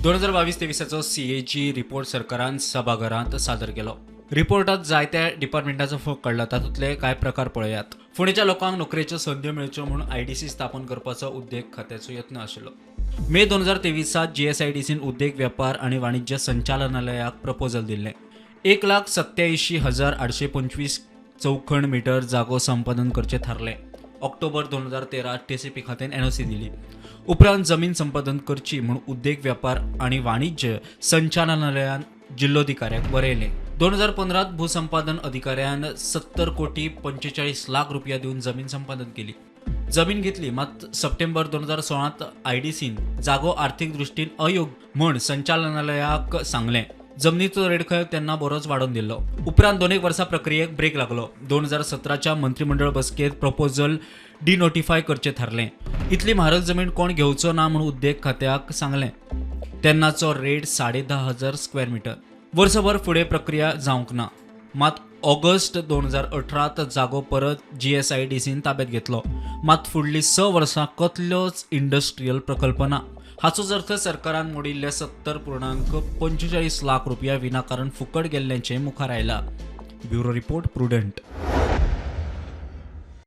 2022-23 CAG report सरकारान सभाघरांत सादर केलो. रिपोर्टात जायत्या डिपार्टमेंटाचो फोग काडला. तातूंतले कांय प्रकार पळयात. फोंडेच्या लोकांक नोकरेच्यो संदी मेळच्यो म्हूण आयडीसी स्थापन करपाचो उद्देग खात्याचो यत्न आशिल्लो. मे 2023 जीएसआयडीसीन उद्देग वेपार आनी वाणिज्य संचालनालयाक प्रपोजल दिल्लें. 1,87,825 चौखण मिटर जागो संपादन करचें थारलें. ऑक्टोबर 2013 टीसीपी खात्यान एनओसी दिली. उपरांत जमीन संपादन करची म्हूण उद्देग वेपार आनी वाणिज्य संचालनालयान जिल्लोधिकाऱ्याक बरयलें. 2015 भूसंपादन अधिकाऱ्यान 70 कोटी 45 लाख रुपया दिवन जमीन संपादन केली. जमीन घेतली, मात सप्टेंबर 2016 आयडीसीन जागो आर्थिक दृष्टीन अयोग्य म्हूण संचालनालयाक सांगलें. जमनीचो रेट खंय तेन्ना बरोच वाडोवन दिल्लो. उपरांत 2 वर्सां प्रक्रियेक ब्रेक लागलो. 2017 मंत्रिमंडळ बसकेत प्रपोजल डिनोटिफाय करचें थारलें. इतली म्हारग जमीन कोण घेवचो ना म्हूण उद्देग खात्याक सांगलें. तेन्नाचो रेट 10,500 स्क्वेअर मिटर. वर्सभर फुडें प्रक्रिया जावंक ना. मात ऑगस्ट 2018 जागो परत जीएसआयडीसीन ताब्यात घेतलो. मात फुडलीं 6 वर्सां कसलोच इंडस्ट्रियल प्रकल्प ना. हाचोच अर्थ सरकारान मोडिल्ले 70.45 लाख रुपया विनाकारण फुकट गेल्ल्याचें मुखार आयलां. Bureau report, Prudent.